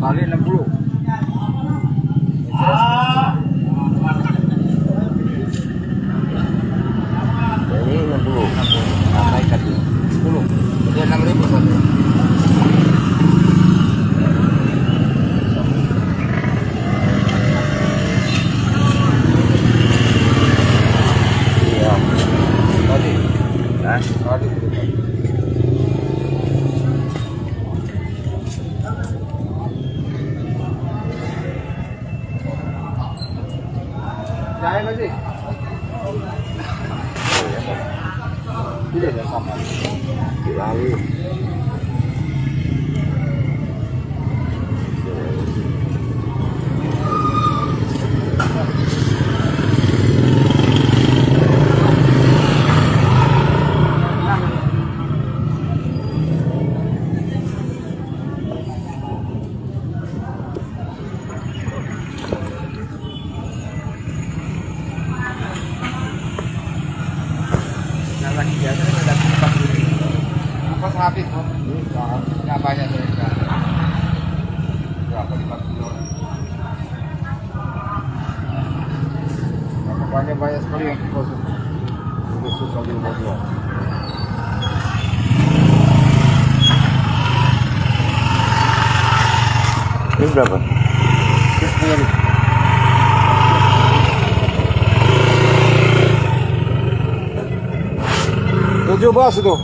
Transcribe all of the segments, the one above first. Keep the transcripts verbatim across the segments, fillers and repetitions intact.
Sekali enam puluh. Ini enam puluh. Tambah ikat dulu. Sepuluh. Jadi enam ribu satu. Iya. Tadi. Hah? Tadi. Yang lagi biasa kan ada empat puluh. Apa habis, Bos? Ini banyak saya ikan. Berapa, lima kilo? Banyak-banyak sekali yang kita sudah, sudah susah di rumah dua. Ini berapa? Ini sepuluh ribu. Tujuh belas itu.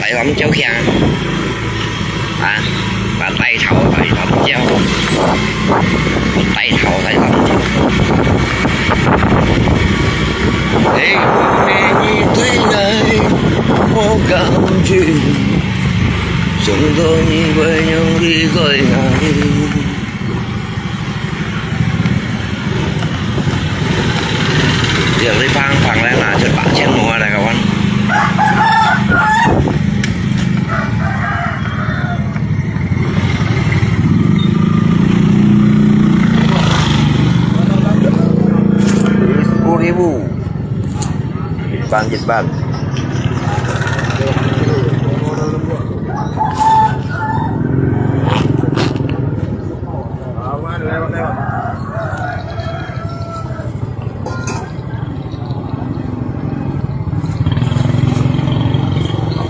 大灣蕉香啊，把帶頭大灣蕉，帶頭大灣蕉。哎，你對來無感覺，想到你會用離開哪裡？ 有地方放咧，拿出八千五啊，來个玩。Sepuluh ribu. Jepang, Jepang.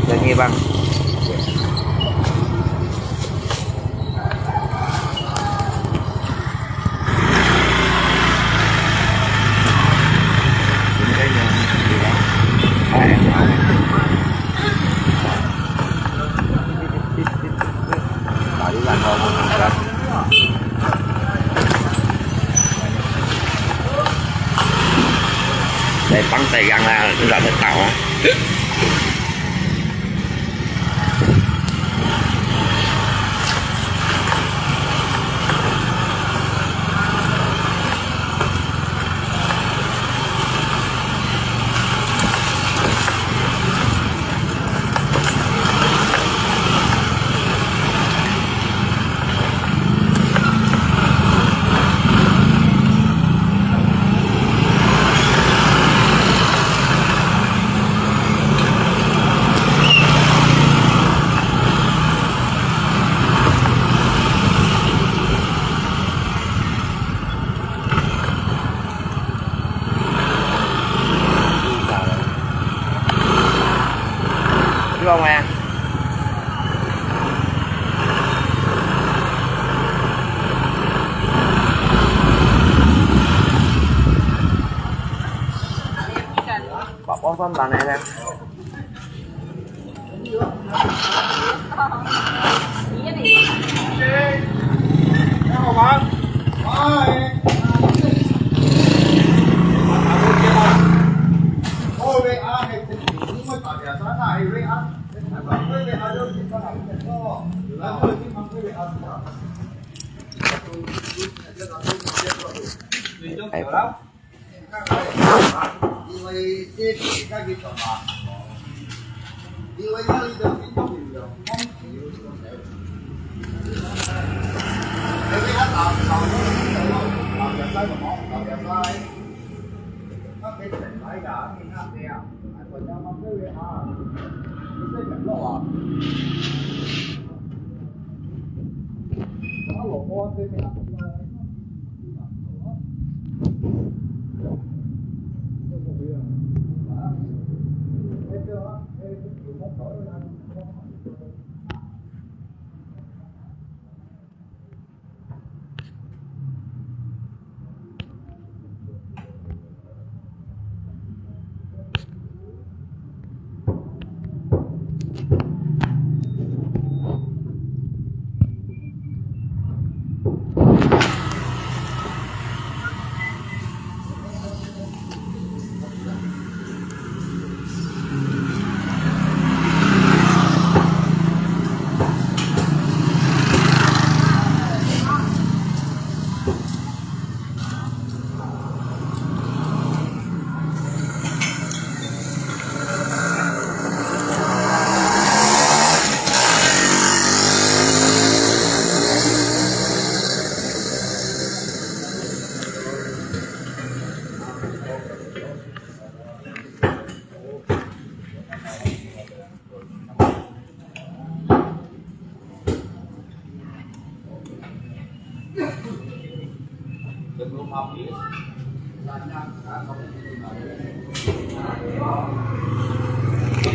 Janji, Bang. Đây, bắn tay găng là rất là tàu á. Đi vào ngoài à? Bảo con Xuân bán này xem.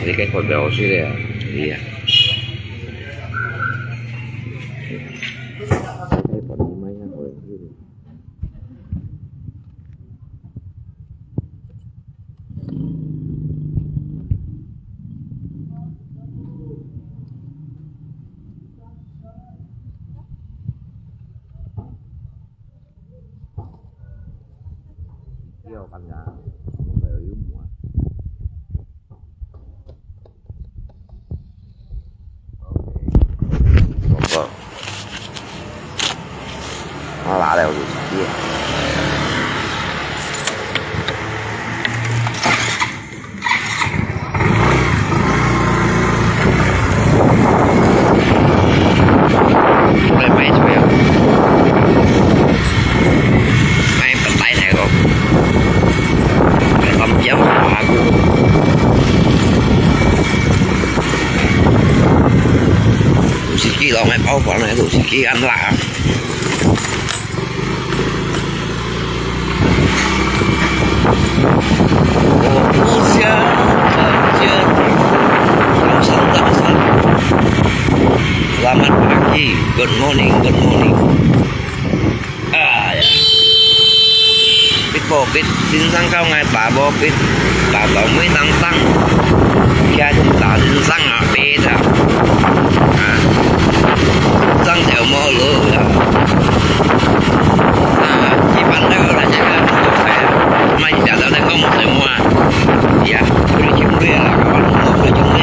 Ini kayak kode sih ya. Iya. 老板娘，我没有幽默啊。OK，我我拿了我就直接。我来买菜啊，买白菜个。 Tâm chém hả cô. Tụi xịt kia lòng em ốc vào này, tụi xịt kia ăn lạ. Ủa, ủa, siya, siya. Tâm săn, tâm săn. Selamat pagi. Good morning, good morning. 哎呀，你無必，先生教𠊎打無必，打到每當當，也是打先生啊，別的。啊，先生就無路了。啊，一般那个人家就说，买一家头在讲什么啊？呀，不是兄弟啊，不是兄弟，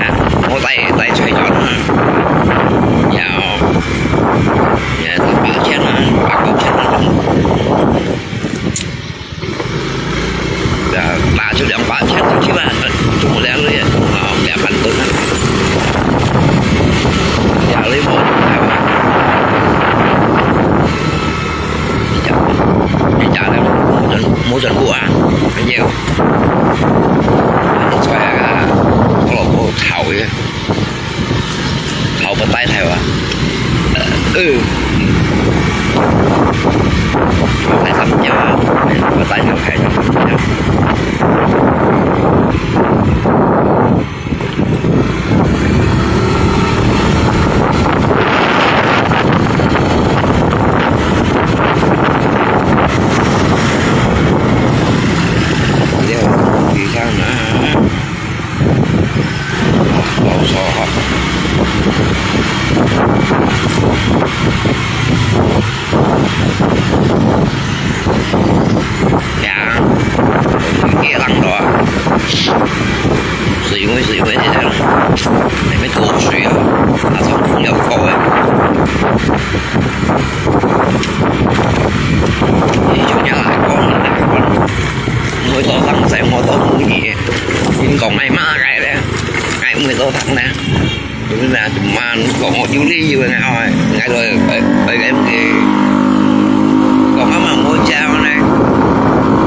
啊，我在，在吹牛啊。呀， 也是八千啊，八九千啊。啊，打出两百千出去吧，就不了了，啊，两万多啊。也累不了啊。你讲，你讲的，没人，没人过啊，没有。出来啊，我老婆吵的。 好，不帶頭啊。呃，呃。好，來，咱們啊，不帶頭，還是咱們啊。呀，有些人咯，是因為，是因為這樣，還沒過水啊，啊，從朋友過的。你就這樣來講，來講，我早上在我都無語。 你講愛罵𠊎咧，𠊎毋會做得呢。你們啊，就罵，你講我有理由个，哦，𠊎來，來，來，來，講啊嘛，我講呢，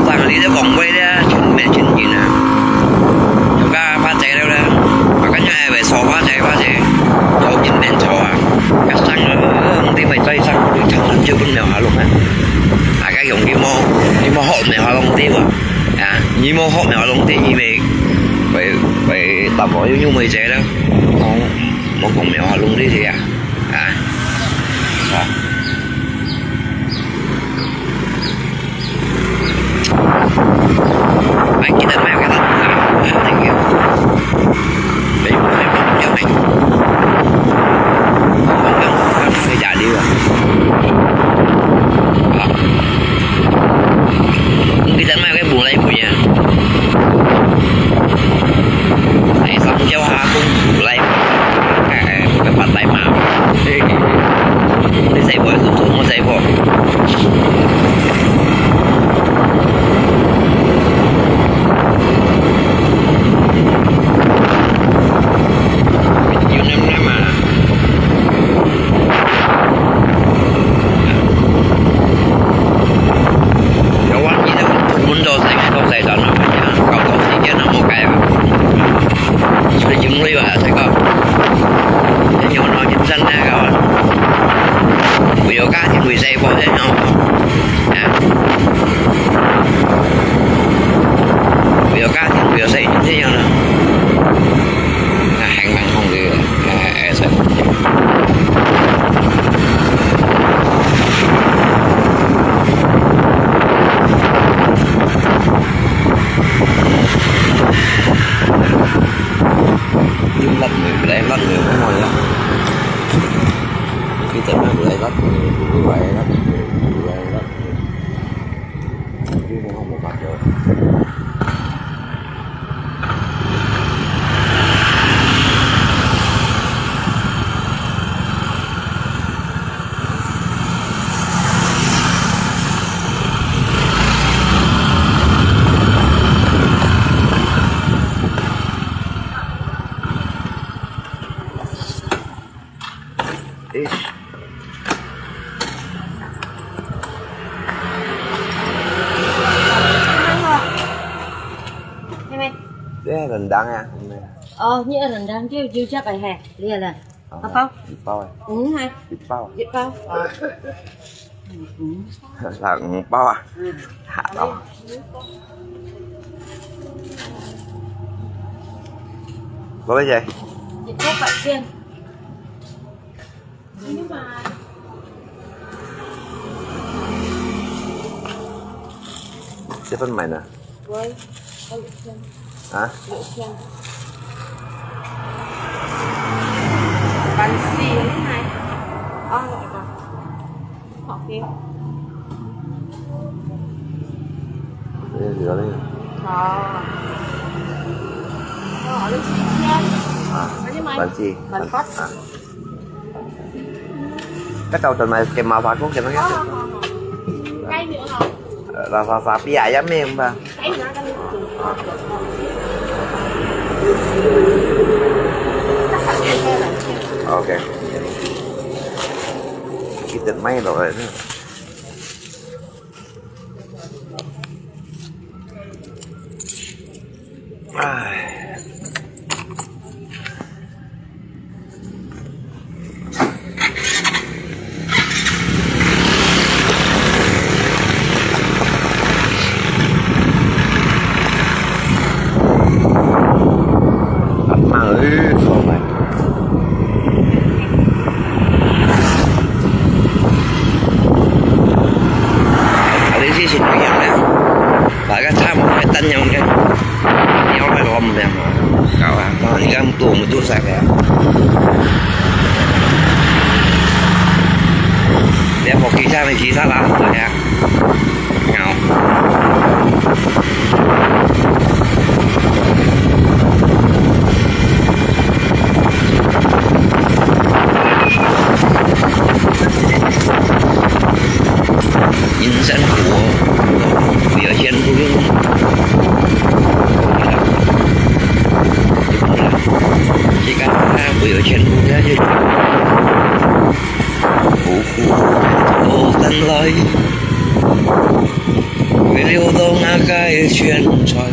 上你都講話咧，全面全緊啊。有个發財了咧，啊，跟住還會說發財，發財，做緊面做啊，該上了，你咪再上，你唱就不了下路啊。啊，該用你莫，你莫好，你好弄對吧？ 啊，你無學苗龍的，因為會，會答我有用沒者了，講，莫講苗龍的啊，啊，啊。哎，記得買，記得，啊，thank you。 你等買个無來梅啊？哎，上交下公無來，哎，哎，个發呆嘛。你在不？我在不？ 有能耐嘛。有啊，你那个门都在，都在找呢，搞到时间那么改啊，所以就没有啊，这个，有那个真那个，有家庭为谁过的，啊。 啊。不要家庭，不要事業，这样呢，那很难控制的，哎，哎，是。你落雨，来落雨，不好呀。你怎么不来落雨？不来落雨，不来落雨。好無辦法。Ish. Ini rendang ya. Oh, ini rendang, dia juga, eh, lihat lah. Apa? Ipau, eh. Hmm, hai. Ipau. Ipau. Oh. Là ipau à? Hả, đó. Có cái gì? Ipau bạc xiên. Cái phần mày nè. Với, có lụa xiên. Hả? Lụa xiên. Bánh xì như này. Ờ, được rồi. Hot kìa. Đây là gì đó đây? Có. Có lụa xiên. À, bánh xì. Bánh phật. À. Cái tàu tuần này kèm màu phạt cũng kèm nó. Có, có, có. Cái nữa hả? Là, là, là bia yum mì không ta? Cái nữa, cái nữa. Ok. Cái tình máy rồi đó. Ai. Mặn mặn, ư, không này. Ở đây thì xin nói nhau nè. Và cái tham phải tân nhau cái. Nhau phải gom nè. Cậu à, nó đi găm tuồng một chút sạc nè. Để một ký sang này ký sát lắm rồi nè. Ngầu. Nhân dân của, của Yên Bái. Chỉ cần là của Yên Bái chứ. Phủ phủ ô tân lai, người liêu đông a cái chuyện trời.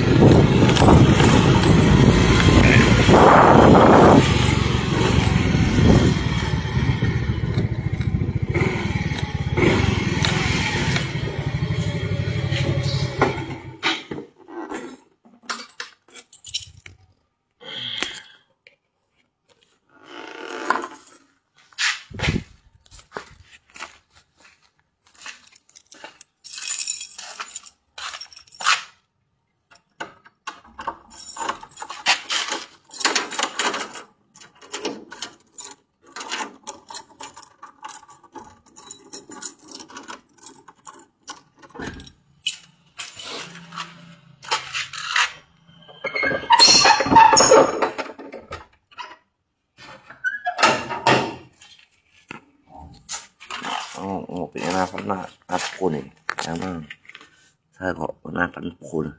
Ồ, ồ, cái này là phần là áp cuốn này. Em đang sai gọi phần là phần cuốn.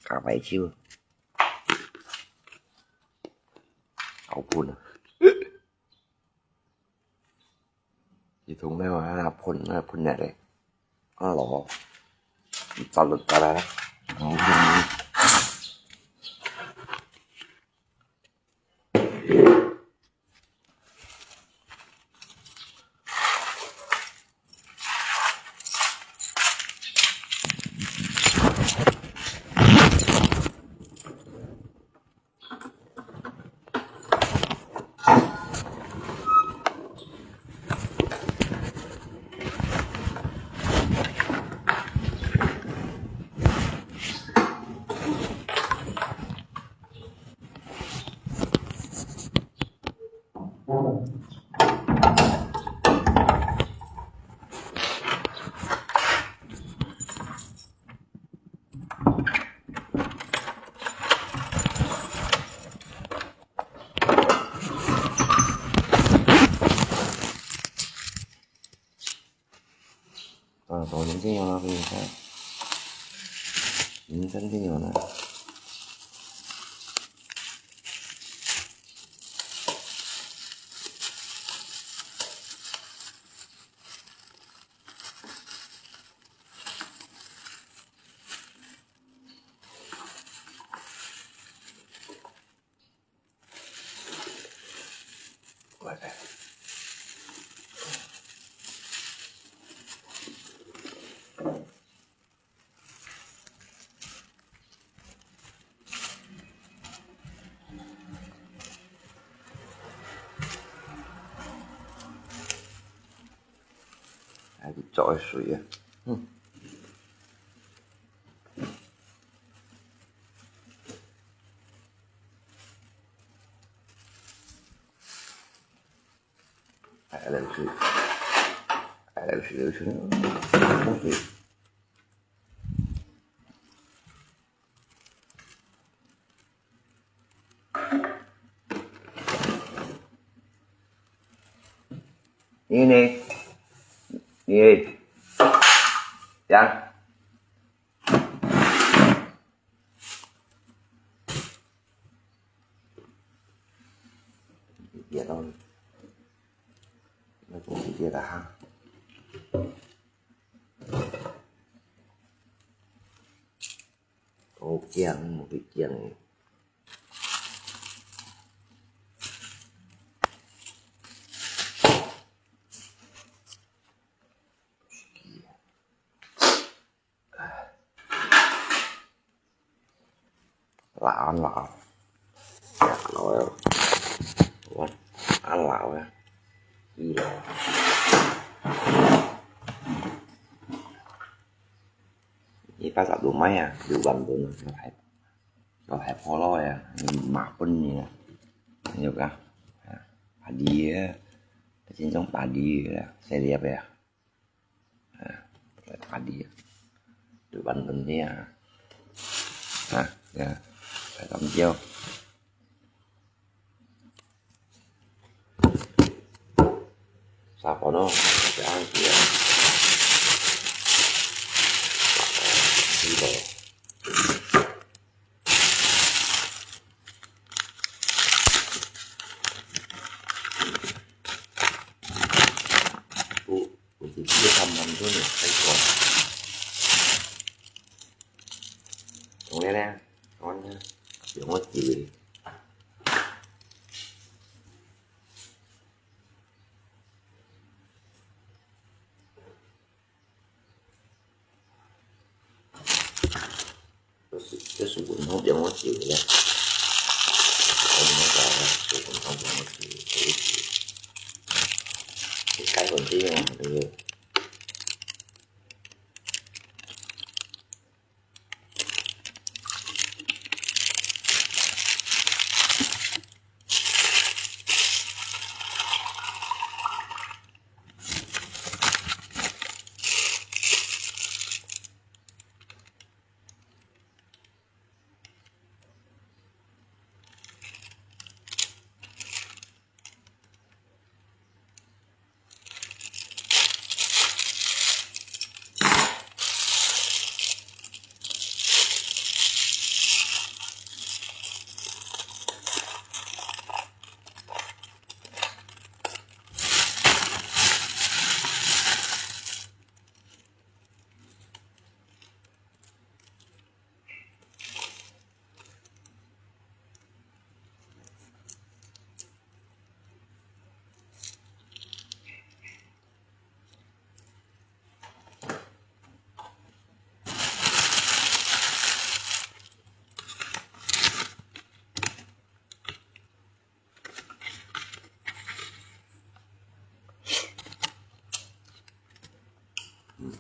Cả vài chiêu. Áo cuốn. Thì thùng này mà là phun, là phun nhẹ đấy. Ăn lỏ. Tao lụt tao ra. 昨天这样了，给你看，你们真的有呢。还是找水啊。嗯。哎，来水，哎，来水，来水，来水。 你呢？你，呀？别动，那东西别打哈。 好驚，無去驚。老老，老了，我俺老了，一老。一百十度買啊，六萬多呢，我还，我还破了呀，买分你啊，有个，啊，白梨啊，这种白梨啊，谁理不呀？ 啊，白梨，六萬分你啊。啊，呀，來咁少。沙盤咯，這樣子啊。知道。 有，有時節暗暗中就開過。用這个，用這，用我自己。 這係，這係滾筒點我煮个咧。我毋知啊，這滾筒點我煮，可以煮。你解滾這个，對不對？嗯。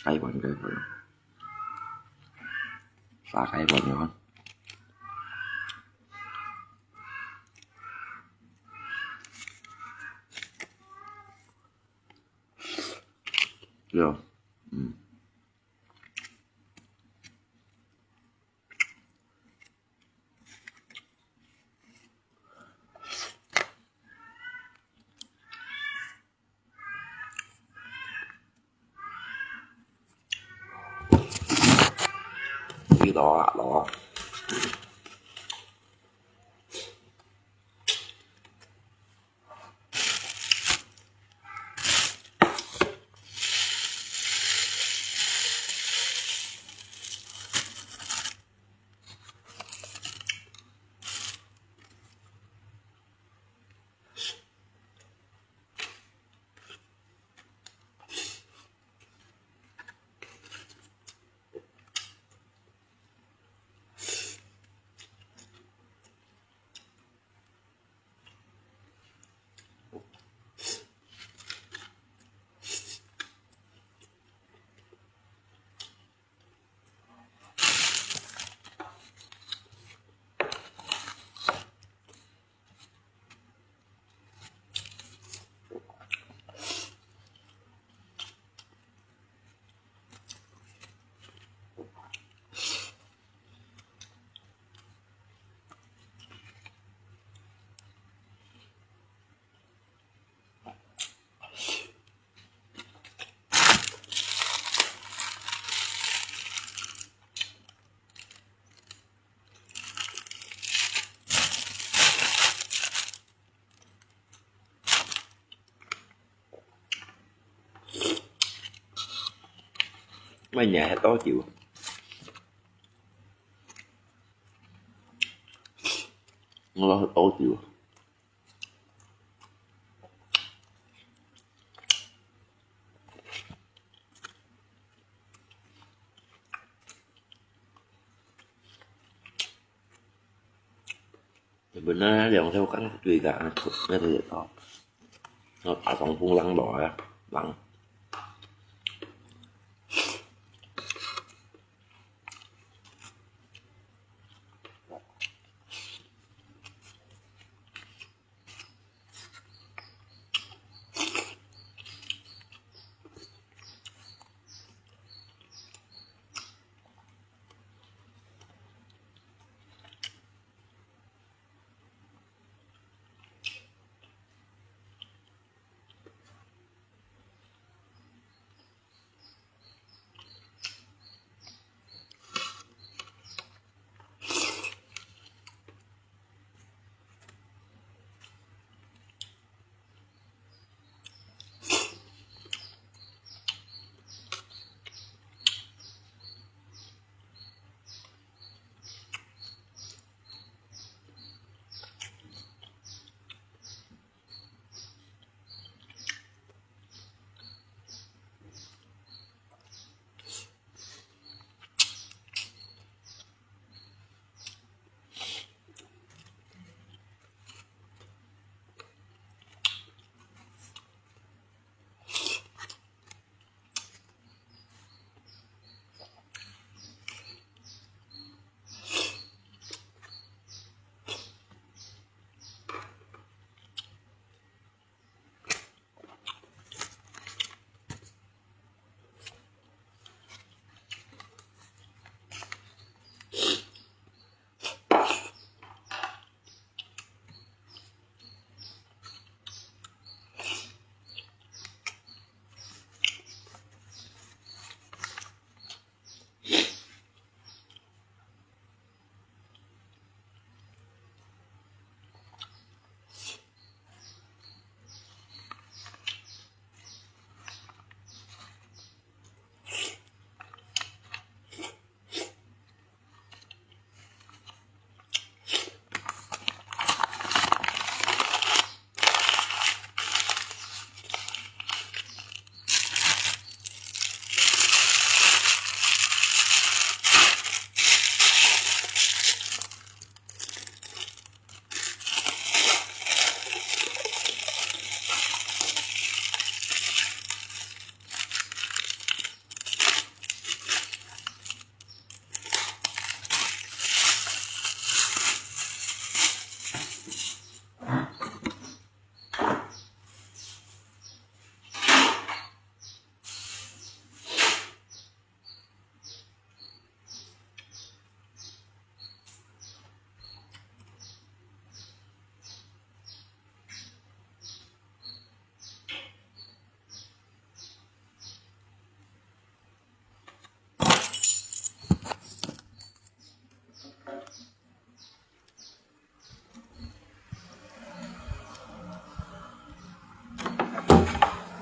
解滾，解滾。沙解滾咗。對。嗯。落啊落。乜你係多久？我係多久？ 日本呢，涼水間對个，啊，那个哦，那打從風浪落啊，浪。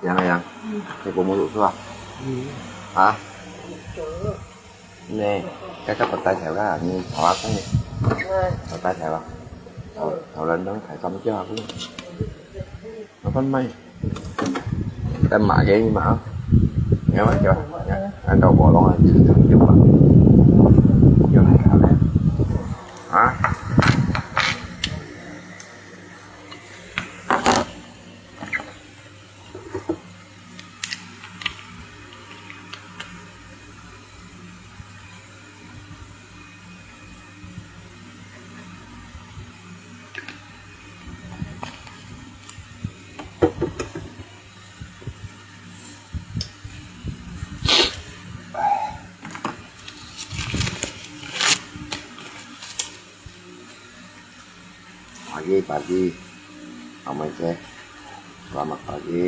Yang, yang. Kau mau duduk tu ah? Ha? Ni, kakak bertanya lah. Ni, awak kan ni. Bertanya lah. Thảo, thảo luận trong cái tâm cho aku. Apa mai? Kita mak ke ni mak. Yang mana kau? Yang, yang kau bolong aja. Yang mana kau? Ha? ปากี ปากี เอาไหมเจ๊ selamat pagi.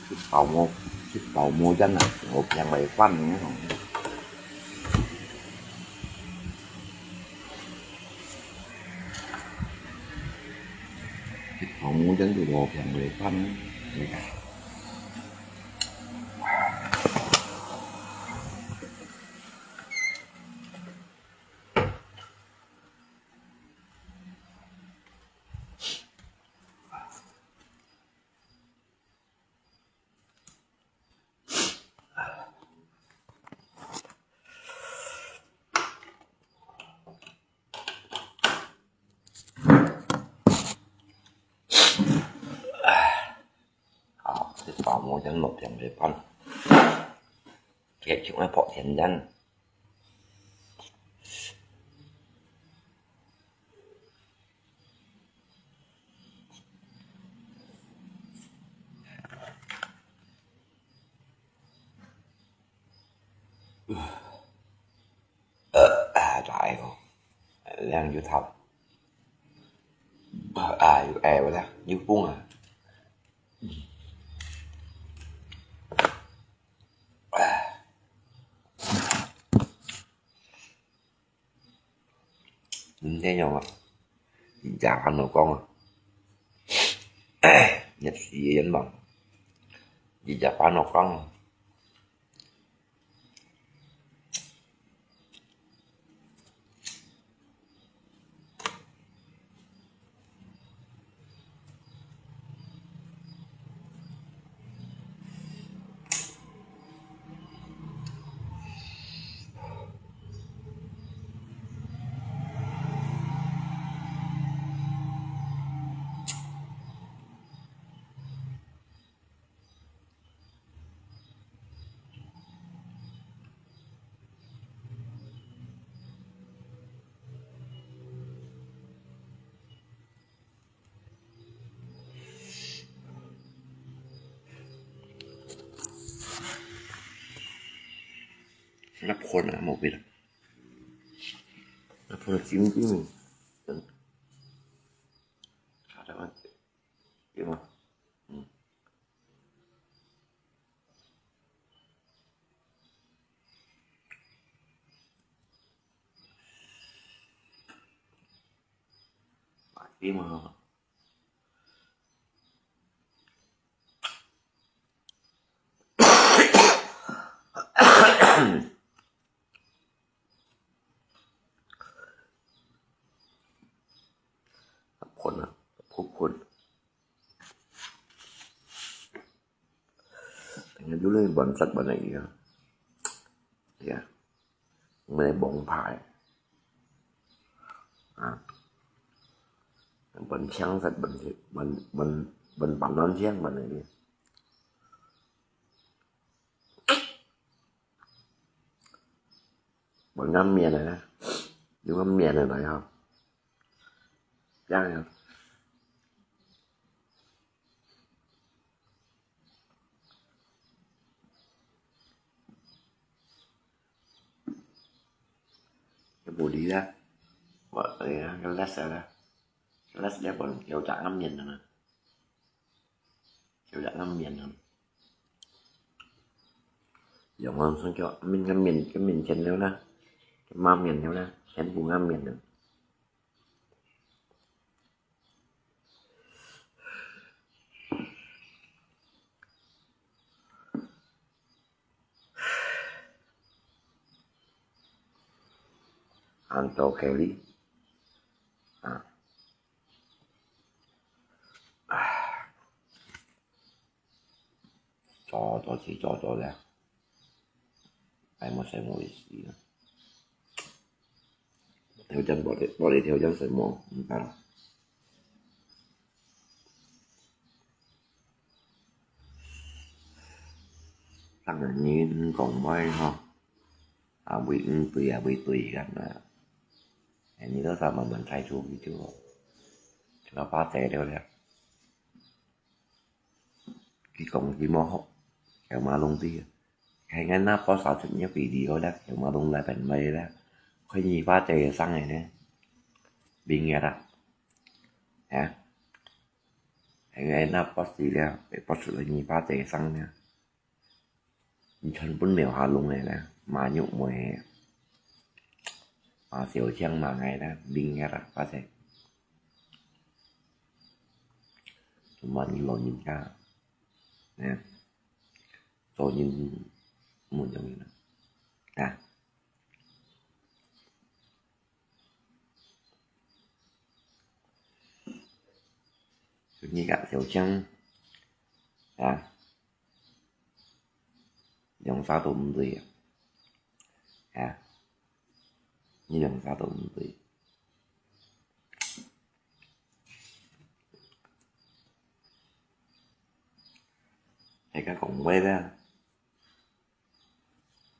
สิบเก้าโมง สิบเก้าโมงจังนะ โอ้ ยังไม่ฟันเนี่ย สิบเก้าโมงจังอยู่บ่ ยังไม่ฟันเนี่ย 好，这包我先落点米饭，给熊爱跑天天。 啊，大个，两日头，啊，又矮了，又崩啊。 你这样啊，你家还能讲啊？你死人嘛？你家还能讲啊？ 那破了，没味道。那破了，金金的。嗯。好的，对吗？嗯。 Pati mah. 困啊，困困。等下就来搬set搬个啊。呀，我们来帮派。啊，搬枪set搬去，搬，搬，搬，搬南枪搬个。 Bánh ăn miên này nè. Đúng ăn miên này này không? Chắc không? Cái bù đi đó. Cái lát sao đó. Cái lát sẽ còn kéo chả ăn miên này nè. Kéo chả ăn miên này. Giống ăn xong cho mình ăn miên, cái miên chén nữa nè. 滿面了啦，全部滿面了。恁多隔離啊！唉，做到自己做到了，還無生活意思啊！條件無得，無得條件生活，毋得。當然你講話吼，啊，會毋對啊，會對个嘛。哎，你都係慢慢睇出去就好，就要巴結了了。 佢講佢無好，有馬龍知啊。係𠊎那播三十日video了，有馬龍來本位了，開二百隻生个呢，明日啊，啊，係𠊎那播死了，會播出來二百隻生呢。 你全部廟下弄个啦，馬玉梅，馬小強馬𠊎啦，明日啦，發生。做麼你老人家，嗯，做人無用个啦，啊。你个小強，啊。 兩儕都毋對啊！啊，你兩儕都毋對。大家講話啦，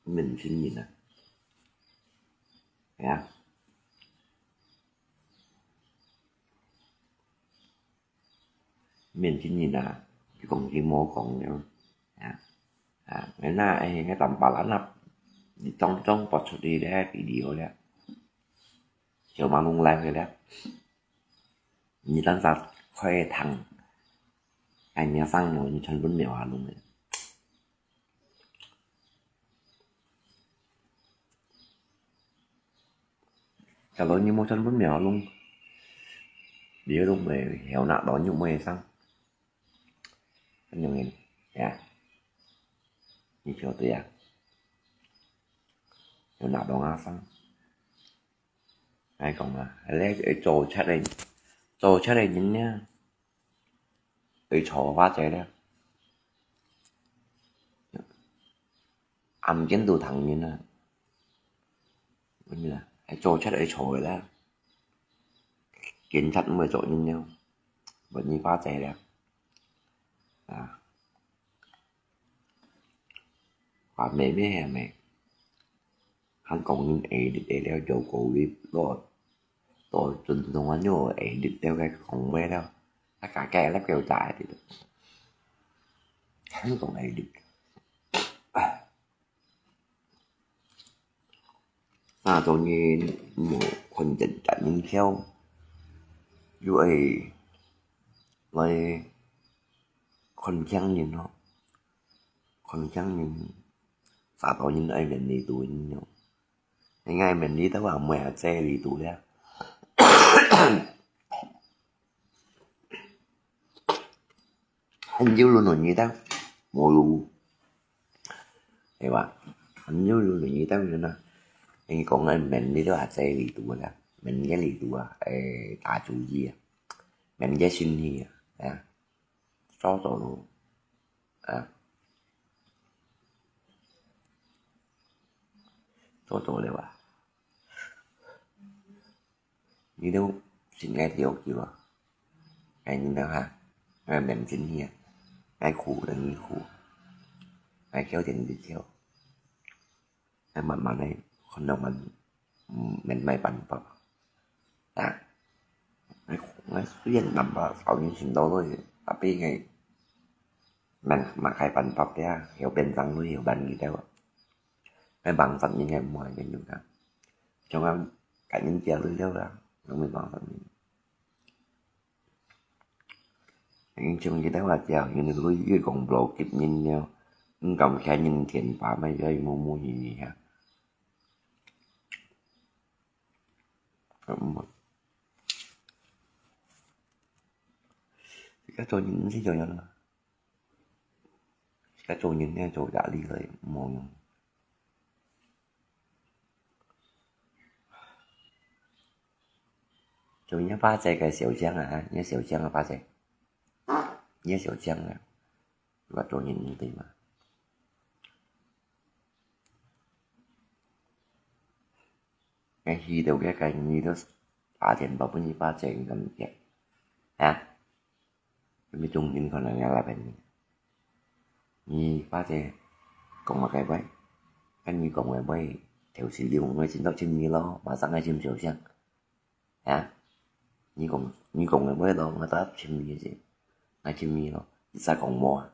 面前人啊，係啊。 面前人啊，佢講佢無講了，啊，啊，該那，哎，該當巴拉那，你當中發出去了，video了，小馬龍來回了，你當下開堂，哎，你上網，你全部秒下龍了。 Kalau你無全部秒下龍，你都會曉拿到你會上。恁樣个，呀，你曉得呀？有拿到啊上。來講啊，來做出來，做出來人呢， 會錯話者了。暗間都聽人啊，係做出會錯个啦。警察毋會做人了，問你話者了。啊，話咩咩係咩？ 還講人會日个了，有個月咯，到陣中啊，又會日了个講話了，啊，家家了叫大个，還講會日。啊，做人無看見別人跳，又會來看輕人咯，看輕人，啥多人愛面對人咯。 應該面對到啊，妹啊，這裡肚了。很有路輪椅的，無路，係吧？很有路輪椅的人啊，你講个面對到啊，這裡肚了，面對裡肚啊，誒，打主意啊，面對心理啊，啊。 做到咯，啊，做到了啊。你都信𠊎條叫啊，𠊎你等下，𠊎面前去啊，𠊎苦等你苦，𠊎叫等你叫。 愛慢慢个，看到慢，嗯，免買辦法。啊，𠊎，𠊎雖然辦法少年行到位，tapi𠊎，免，免買辦法呀，有變成類，有辦法了。愛辦法應該毋會變有个。像𠊎，改年節了了啦，有沒辦法？ 因為像這兜話講，因為佢越講無幾年了，毋敢開人天把，乜又無無意義啊。毋好。自家做人毋使恁樣啊。自家做人呢，做壓力來，無用。做人巴結个小將啊，你小將啊，巴結，你小將啊，你話做人毋對嘛？ 𠊎去到該个，你都打電話分你巴結，你敢毋驚？啊？你中人可能也來分你。你巴結講麼个話？跟你講个話，就是用个真到尋你咯，馬上愛尋小將。啊？你講，你講个話咯，𠊎答尋你个，𠊎尋你咯，你再講無啊？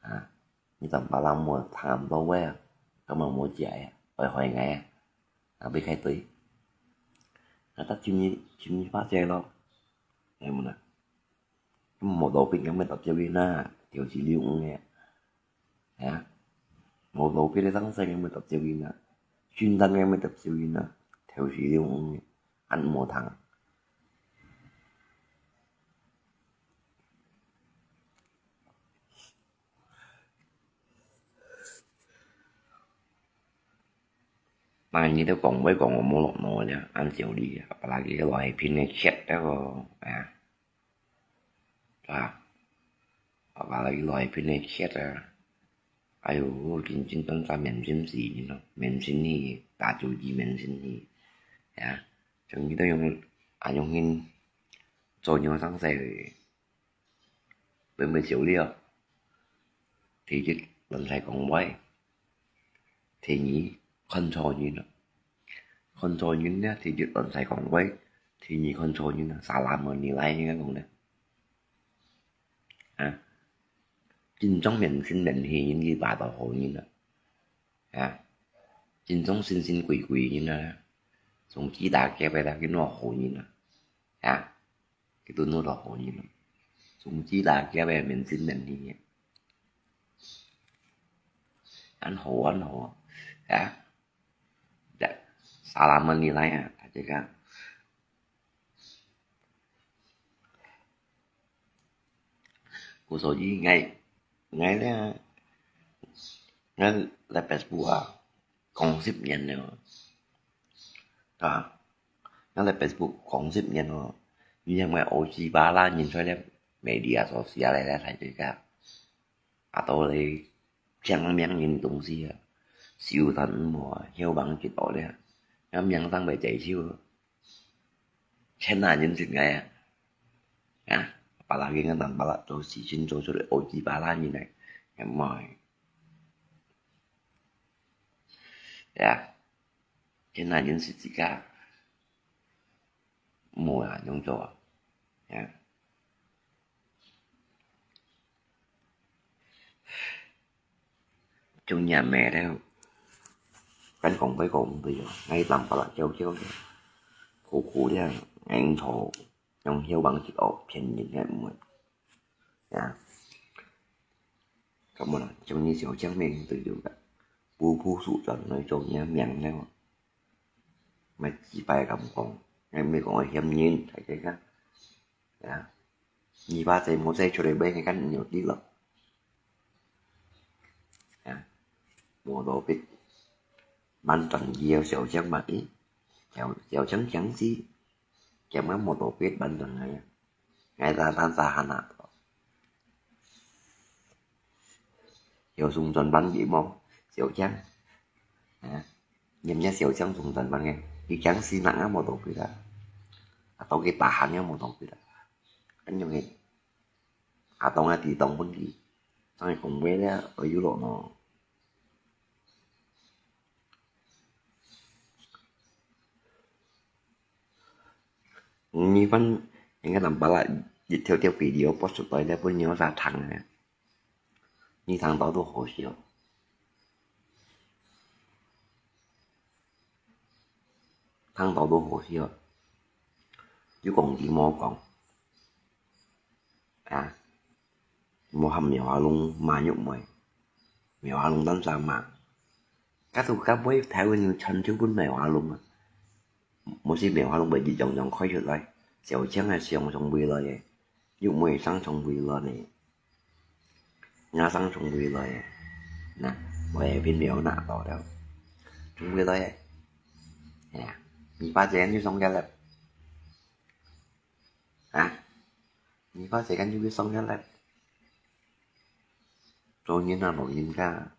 啊？ 你當巴拉無談到位啊，根本無解啊，愛害𠊎啊，啊，愛開對。啊，答尋你，尋你巴結咯，係無啦？無道別人愛答接應啊，就是你用个，啊，無道別个當事人愛答接應啊，順當个愛答接應啊，就是你用个，恁無聽。 但你都講話講到無落腦了，恁少理，apalagi來片个chat了，啊，啊，apalagi來片个chat啊，哎喲，真真當當面心事咯，面心去，打手機面心去，啊，像你都用，啊，用心做人生事。 分分少了。第一，亂晒講話。第二，看錯人啊。看錯人呢，第一，亂晒講話。第二，看錯人啊，salah menilai，應該講呢。啊，真正面心面氣人，佢話到好人啊。啊，真正神神鬼鬼人啊，總之大家別人佢哪好人啊。啊。 佢都弄到好人咯。總之啦，佢也面子能力，恁好，恁好啊！啊，salah menilai啊，大家講。故所以𠊎，𠊎呢，𠊎來Facebook啊， 講十年了，啊，𠊎來Facebook講十年了，你係𠊎O G巴拉人出來media sosial來，來，大家，啊，都來講名人東西啊，手段毋好啊，囂幫佢到了，𠊎名聲會再臭。 全下人識𠊎啊，啊，巴拉个人，巴拉都是先做出來O G巴拉人來，也毋會，呀，全下人識自家，無啊，用做啊，呀。 中年咩咧，敢講話講毋對哦，𠊎當巴拉嬌嬌个，苦苦个，𠊎錯，用囂幫佢哦，騙人个毋會。呀，咁啊，中年小將面對對个，不負手段來做人个名咧，毋係自擺敢講，𠊎毋係講愛嫌人，大家看。 啊，你爸在無在出來買，你看你有地咯。啊，無道別，滿轉佢有小將嘛，咦，小，小將強勢，強啊無道別滿轉來啊，𠊎打打打下那。 有送轉班个無？小將。啊，人家小將送轉班个，佢強勢人也無道別啦。啊，到佢tahan也無道別啦。恁樣个，啊，當下地當分佢，正係講話咧，愛有落咯。 你分人家當巴拉一條條video post出來咧，分人家聽咧，你聽到都好笑，聽到都好笑，又講佢無講，啊，無喊梅花鹿罵玉梅，梅花鹿當生罵，該都該尾台灣人全就分梅花鹿啊。無時無刻都會一樣樣開出來，小強个相從未來个，又毋會生從未來呢，也生從未來个，那，我也並沒有拿到了，從未來个，哎呀，你把錢就送給了，啊，你把錢就送給了，做人啊，老人家。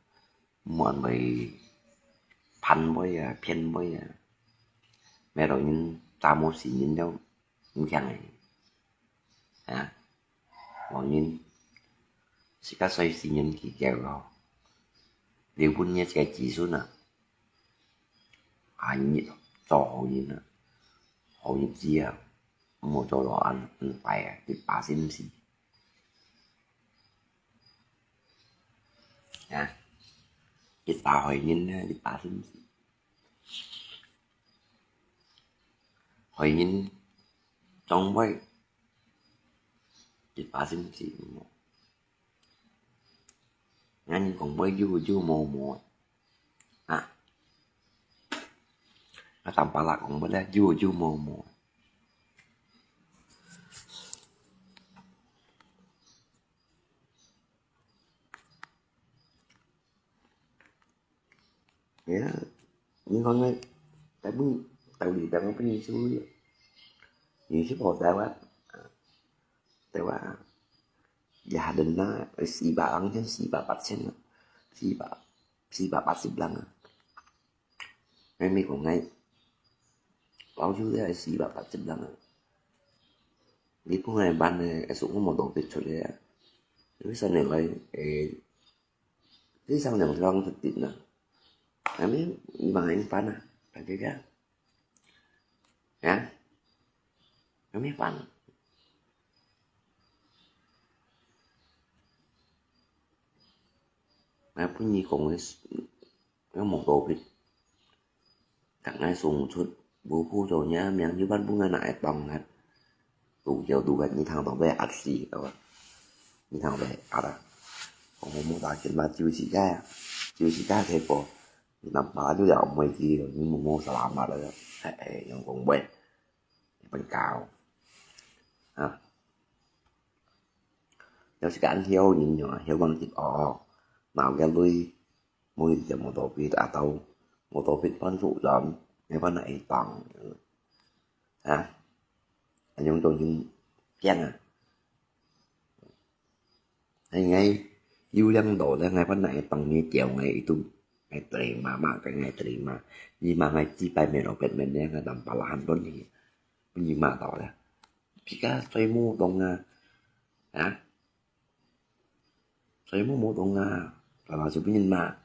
毋好會騙話啊，騙話啊。每个人早無死人了，毋聽个。啊，老人，自家衰死人去叫咯。留分你自家子孫啊，下日做好人啊，好日子啊，毋好做到恁，恁壞啊，一百心思。 啊，一百害人啊，一百心思。害人長輩，一百心思。𠊎人講話有有無無，啊，啊，淡薄仔講話咧，有有無無。 呀，你講个，大部分道理，大部分你就，你去跑台灣，台灣，也還能拿四百，好像四百八千啊，四百，四百八十零啊。 𠊎美國𠊎，老久了四百八十零啊。日本个萬个，係我無特別出个啊。為啥人來，誒，為啥人來講特別呢？阿姆，你嘛很煩啊，大家講。啊？阿姆煩。 𠊎分你講个，𠊎無道理。逐个送出，無好做若命，有辦法𠊎哪會當啊？都叫都个，你聽到會壓死，對吧？你聽到會壓啊？講我無打緊嘛，就是个，就是个，結果，你那把就了，沒機會，你無無salamat了，哎，哎，用講話，你分搞，啊。 有時間曉人用啊，曉講直哦，鬧个鐳，無一隻無道理啊，到無道理搬出來，你搬哪會當？啊？恁樣做人驚啊！哎，𠊎有兩道咧，𠊎搬哪會當你叫𠊎一度，𠊎terima嘛，跟𠊎terima，你嘛𠊎幾百面咯，別面咧，𠊎當巴拉很多你，你嘛到咧。 自家睡無動啊，啊？睡目無動啊，爸爸就分人罵，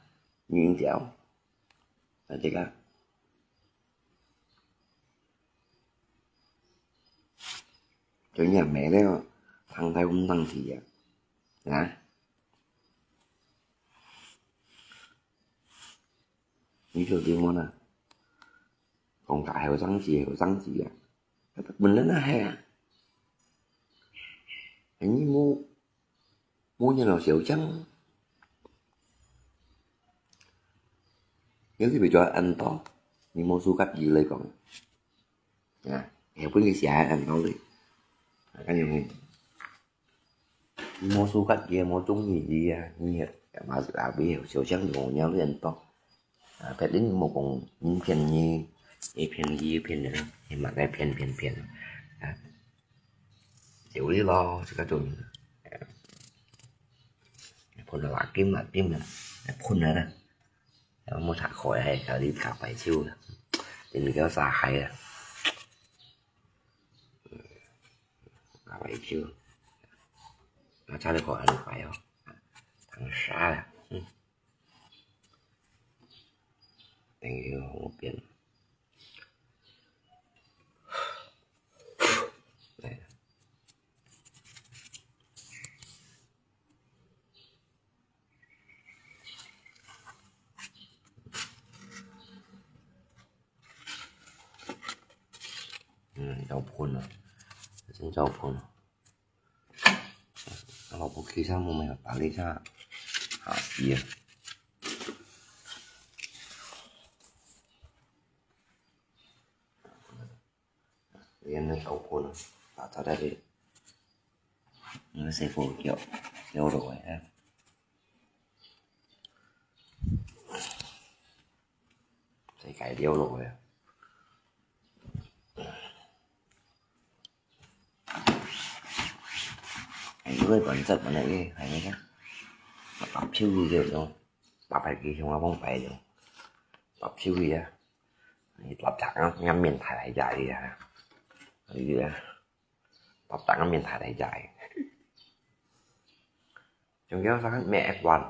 你應該，啊，這個，就你也沒了，躺在毋當去啊，啊？你就對我呢，講大後生子，後生子啊，本來那係啊，你無 無人老小將，有時會做恁多，你無suka佢來講，啊，後背佢寫恁多咧，啊，恁樣，你無suka佢，無中意佢啊，你也嘛係啊，會小將就無人恁多。 啊，別人無講，你騙你，你騙佢，騙人，你嘛該騙騙騙，啊，就你咯，這個種，啊，噴了啦，金啦，金啦，噴了啦，啊，莫拆開，還搞你搞白酒啦，你搞啥害啊？搞白酒，啊，拆了開還白哦，當啥啦，嗯。 等於好變。來。嗯，要噴了，真要噴了。 Kalau pukisa mo may pali sa hati ah. 連个頭棍啊，打打在這，嗯，細火叫，叫落來啊，再改叫落來啊。哎，這個原則本來个，還有个，搭手機這種，搭牌機上啊，放牌種，搭手機啊，你搭搭啊，人面太來家裡啊，哎呀。 搭档个面太大隻个。像叫啥咩F one，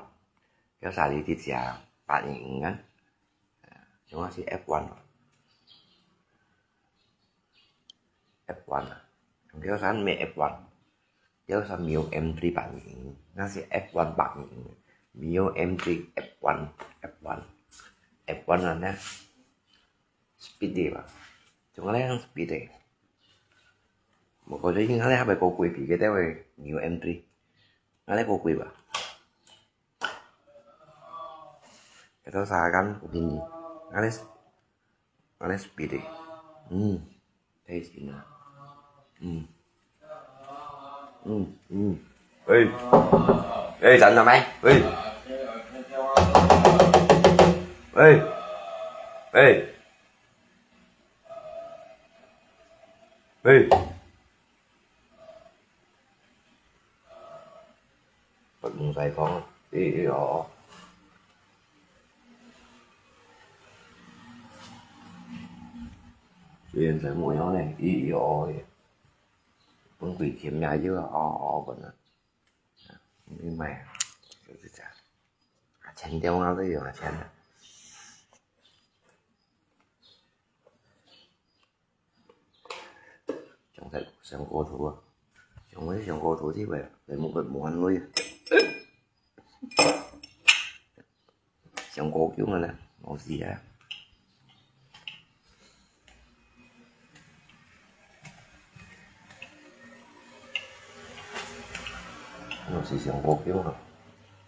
叫啥你直接八二五啊，像我是F one，F one啊，像叫啥咩F one，叫啥Mio M three八二五，那是F one八二五，Mio M three F one，F one，F one啊呢。 Speed吧，像𠊎這樣speed个。無過最近𠊎這還袂過幾皮个，這位Mio M three，𠊎這過幾吧。這都啥間有便宜？𠊎這，𠊎這speed个，嗯，太行了，嗯。 嗯，嗯。喂。喂，站到沒？喂。喂。喂。喂。 毋使講，咿咿哦哦。雖然在無樣呢，咿咿哦哦个，分幾天也有啊，哦哦分啊。你買啊，就是這樣。啊，錢掉啊，都有啊，錢啊。 像在上高頭啊，像我上高頭這位啊，來無个無閒累啊。上高級个呢，老師啊。老師上高級啊，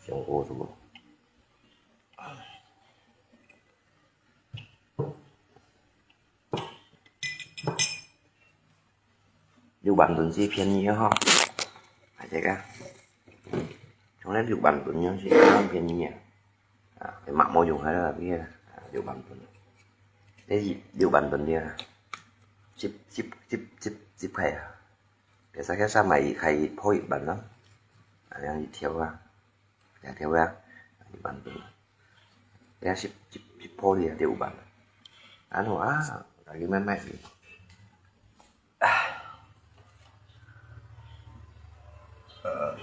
上高頭啊。 六萬噸係便宜个吼，還這個，從來六萬噸樣係當便宜啊！啊，這嘛無用个啦，這個啊，六萬噸，這係六萬噸个啊，十十十十十塊啊，其實該三買一開破一萬咯，啊，這樣一條啊。 這條啊，一萬多。這十十十鋪的啊，六萬。然後啊，大家買買。啊。呃。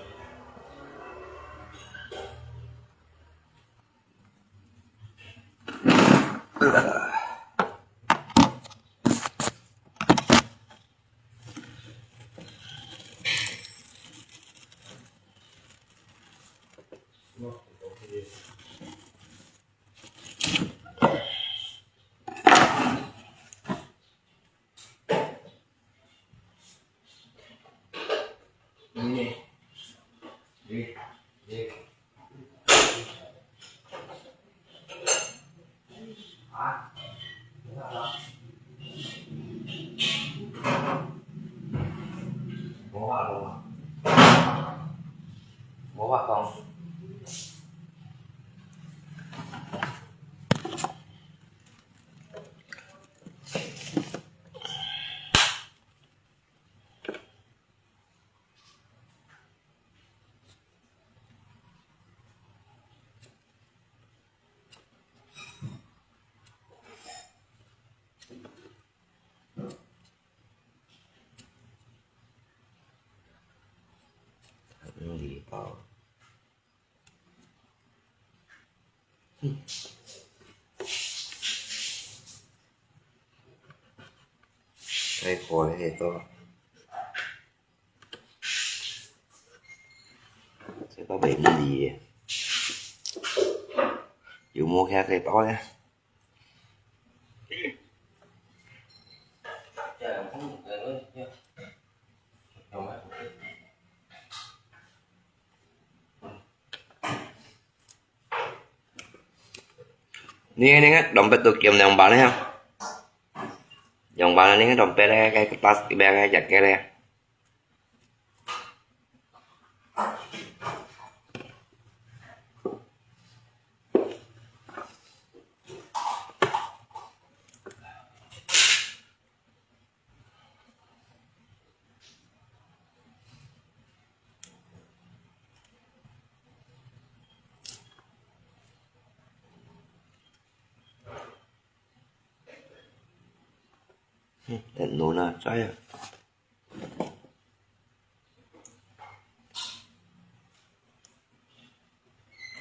太苦了，這个。這个袂無味个。有無徛个包呢？ 你，你看，兩百多減兩百呢？用完了，你用別个，該个plastic个，該个个咧。 Hm, tet nuna, cai ah.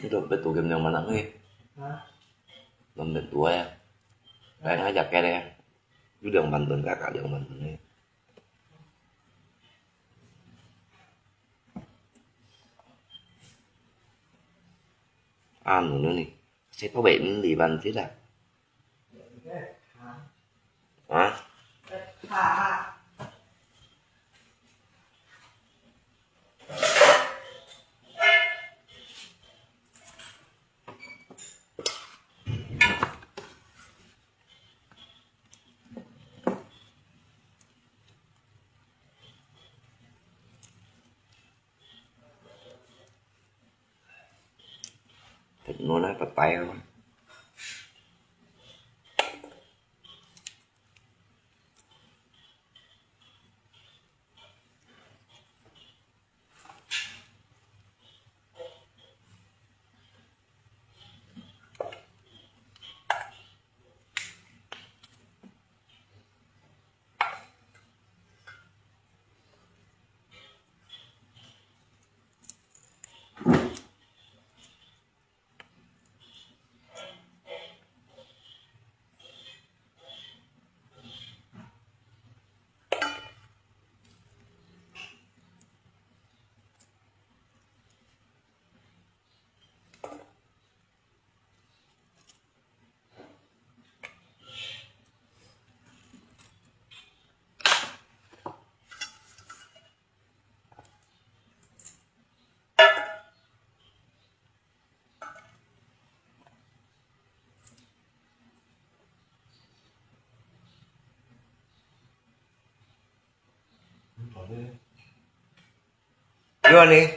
Ito, betul ke yang mana ni? Hah? Yang betul ya. Kaya ngajak kere. Yu yang bantu, kakak yang bantu ni. Anu ni. Saya tahu baik ni bantu lah. Hah? Thịt nua nó tái tái lắm. Dua ni.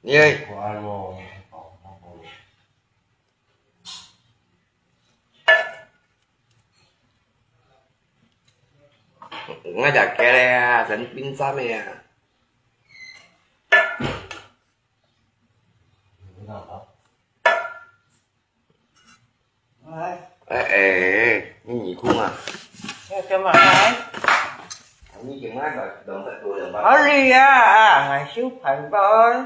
Ni ai. Ngajak kere ah, sen pinsa me ah. Ê, ê, ê, ni nhị khung à? Ê, cái mà ai? Ni cái mai mà đồng cái tuổi đồng bạc. Ở đi à, à, ngày xíu phải bơi.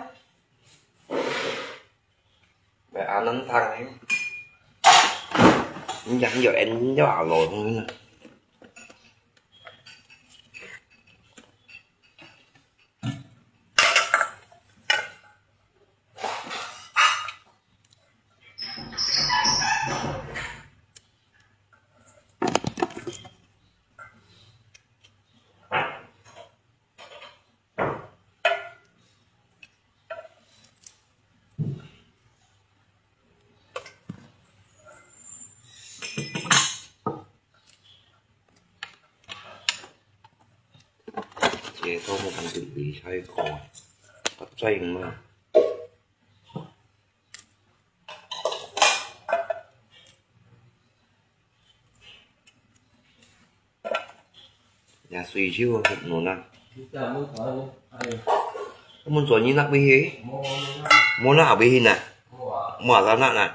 Mẹ ăn nắng thang ấy. Nhắn giờ em nhớ à lộn không nữa. Chè tô một phần từ tí sai kho. Có chanh mà. Ya, sui chiu, nun ah. Mun suan ni nak bihi. Mun nak bihi na. Mun nak nak na.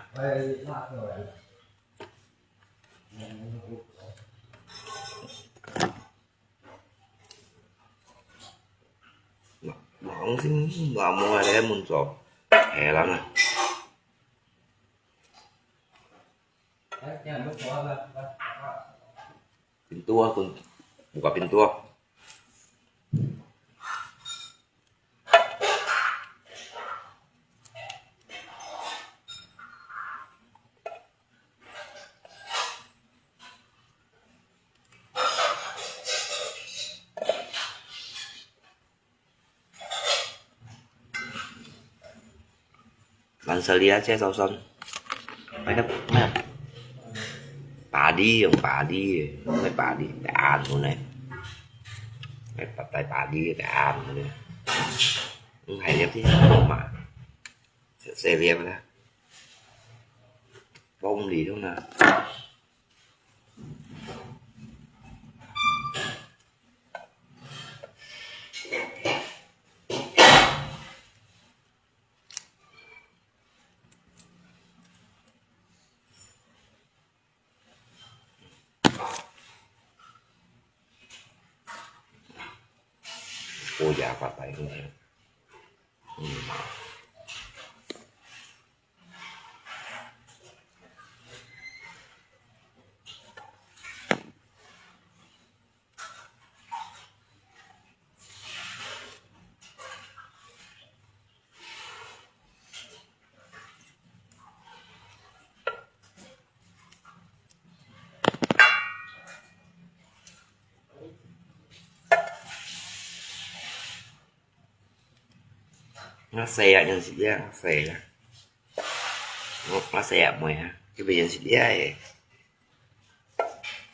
Nóng xin là mua để mun suan. Hè lắm nè. Pintua, kun, buka pintua. Lan sali aja sausan. Mana, mana? Tadi 梨用巴梨个，毋係巴梨，係恁樣呢。係巴，係巴梨个恁樣呢。毋係這邊好嘛？細，細粒啦。放毋離中啦。 好食法大个。嗯。𠊎細啊，認識了，細啊。𠊎，𠊎細啊妹啊，佢毋認識了誒。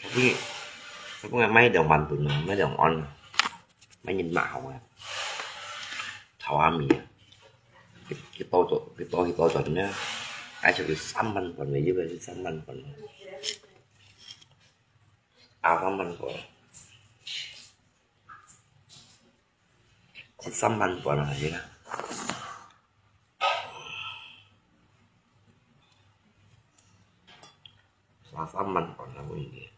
佢，佢本來賣兩萬銀啊，賣兩萬啊，賣人買好啊，頭下面啊，佢，佢多做，佢多，佢多賺呢，而且佢三萬銀，每一個係三萬銀，啊，三萬銀，係三萬銀啊，係啦。 三，三萬銀啊，每日。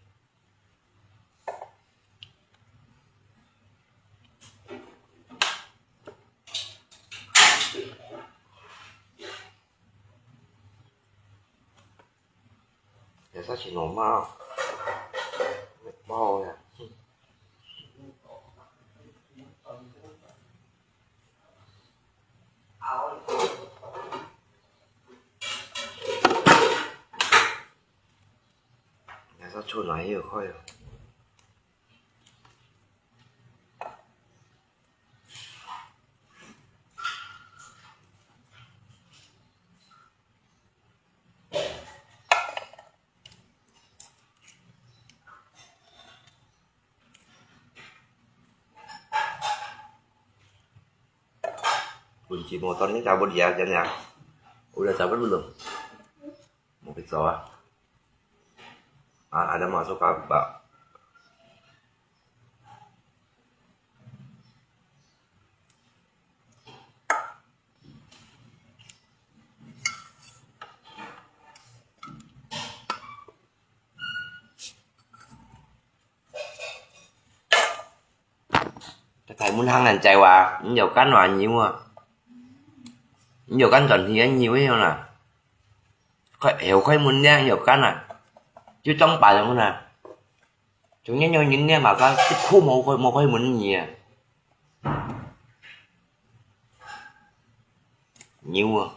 也是去弄嘛，包呀。 也是出來又快哦。 Kunci motor ni cabut ya, Jan ya. Udah cabut belum? Mau pisau ah. Ah, ada masuk apa? 該大門行人在話，你有間話牛啊？你有間轉去啊牛樣啦？開，後開門呢，你有間啊？就裝白了啦。 Chúng nhân nhân nhân mà có cái khu mồ khôi, mồ khôi muốn nhỉ? Nhiều à.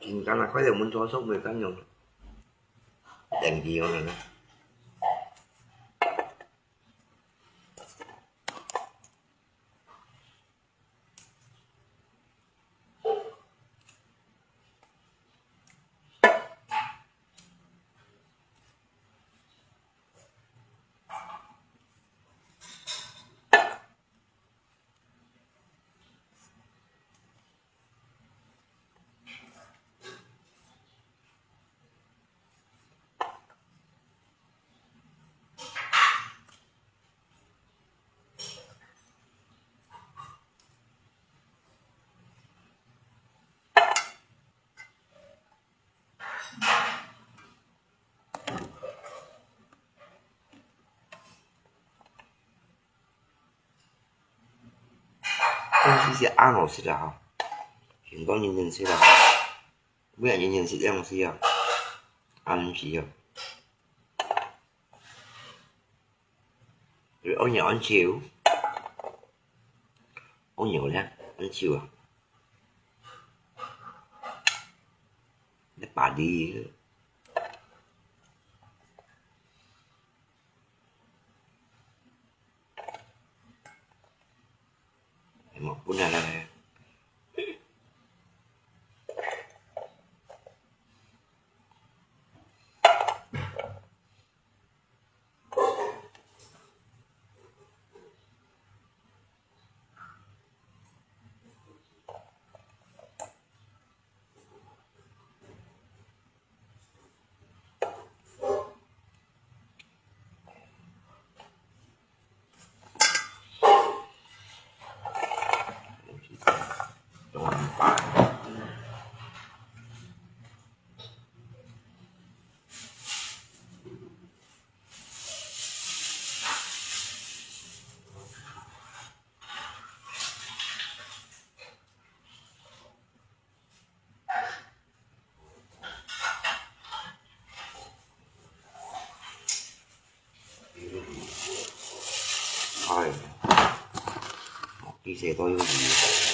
緊間啊，開條門坐宿，袂緊用。電器可能啊。 東西係恁好食啊，吼，很多人認識啊，每個人認識這東西啊，恁好食啊。佢屙尿恁臭，屙尿咧，恁臭啊！你把你，哎，莫分下來。哎，其實都有味。